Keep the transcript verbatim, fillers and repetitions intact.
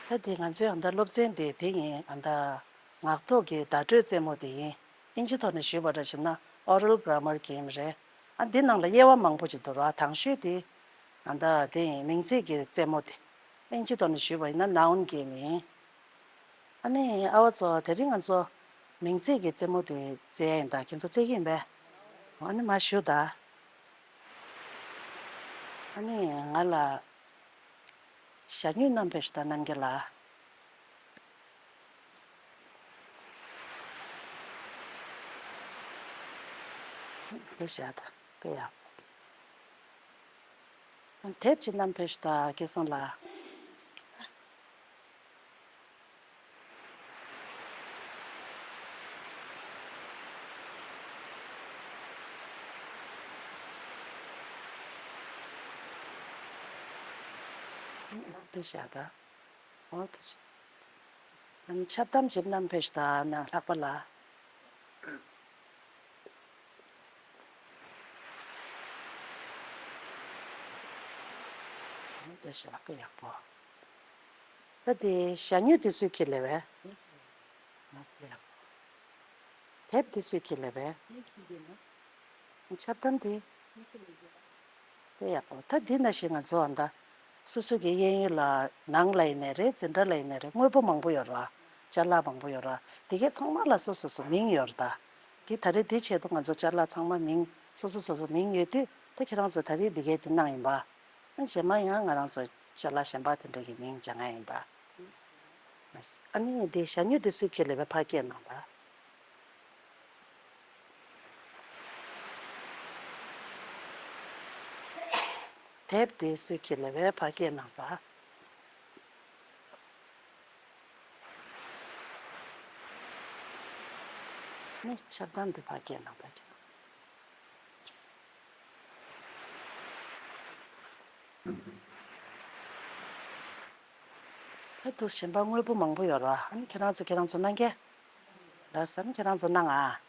ད་དེ་ང་ཚོའི་ཨ་མདའ་སློབ་ཚན་དེ་དེ་ཡིན། ཨ་མདའ་ངག་ཐོག་གི་བརྡ་སྤྲོད་རྩེད་མོ་དེ་ཡིན། ཨིན་ཇི་ཐོག་ནས་ཞུས་པ་འདྲ་བྱས་ན་oral grammar game རེད། ཨ་འདི་ནང་ལ་དབྱེ་བ་མང་པོ་ཅིག་འདུག་ར། དང་ཤོས་དེ་ཨ་མདའ་དེ་ཡིན། མིང་ཚིག་གི་རྩེད་མོ་དེ། ཨིན་ཇི་ཐོག་ནས་ཞུས་པ་ཡིན་ན་noun game ཡིན། ཨ་ནི་ཨ་བ་ཚོ་དེ་རིང་ང་ཚོ་མིང་ཚིག་གི་རྩེད་མོ་དེ་རྩེ་ཡ་ཡིན་ད། ཁྱེད་ཚོ་རྩེ་གི་ཡིན་པས། ཨ་ནི་མར་ཞུ་ད། ཨ་ནི་ང་ལ་ཞྭ་སྨྱུག་བསྣམས་ཕེབས་ཤོག་ད་རྣམ་རྒྱལ་ལགས། འདི་བཞག་ད། དཔེ་ཡག་པོ། དེབ་ཅིག་བསྣམས་ཕེབས་ཤོག་ད་སྐལ་བཟང་ལགས། འདི་བཞག་ད། འོ་ཐུགས་རྗེ་ཆེ། ཨ་ནི་ཆབ་གཏམ་ཅིག་བསྣམས་ཕེབས་ཤོག་ད་ན་ལྷག་པ་ལགས། འོ་དེ་ཞེ་དྲག་ཡག་པོ། ད་དེ་ཞྭ་སྨྱུག་དེ་སུས་འཁྱེར་སླེབས་པས། དེབ་དེ་སུས་འཁྱེར་སླེབས་པས། ཆབ་གཏམ་དེ། དཔེ་ཡག་པོ། ད་འདི་ནང་བཞིན་ང་ཚོ་ཨ་མདའ་སོ་སོ་གི་གཡས་གཡོན་ལ། ནང་ལ་ཡིན་ནའི་རེད། འཛིན་གྲྭ་ལ་ཡིན་ནའི་རེད། དངོས་པོ་མང་པོ་ཡོད་རེད་བ། ཅ་ལག་མང་པོ་ཡོད་རེད་བ། དེ་གའི་ཚང་མ་ལ་སོ་སོ་སོ་མིང་ཡོད་རེད་ད། དེ་ད་རེས་དེ་ཆེད་དུ་ང་ཚོ་ཅ་ལག་ཚང་མ་མིང་སོ་སོ་སོ་སོ་མིང་ཡོད་དུས། ད་ཁྱེད་རང་ཚོ་ད་རེས་འདི་གའི་དེ་གནང་ཡིན་པ། ཨ་རྗེས་མ་ཡང་ང་རང་ཚོ་ཅ་ལག་གཞན་པ་དེ་འདྲ་གི་མིང་སྦྱང་ཡ་ཡིན་ད། ཨ་ནི་དེ་ཞྭ་སྨྱུག་དེ་སུས་འཁྱེར་སླེབས་པས། ཕར་སྐད་གནང་ད། དེབ་དེ་སུས་འཁྱེར་སླེབས་པས། ཕར་སྐད་གནང་ད། ནི་ཆབ་གདམ་དེ་ཕར་སྐད་གནང་ད། ད་དུང་གཞན་པ་དངོས་པོ་མང་པོ་ཡོད་རེད་བ། ཨ་ནི་ཁྱེད་རང་ཚོ་ཁྱེད་རང་ཚོ་གནང་གས། ལགས་སོ། ཨ་ནི་ཁྱེད་རང་ཚོ་གནང་ཨ།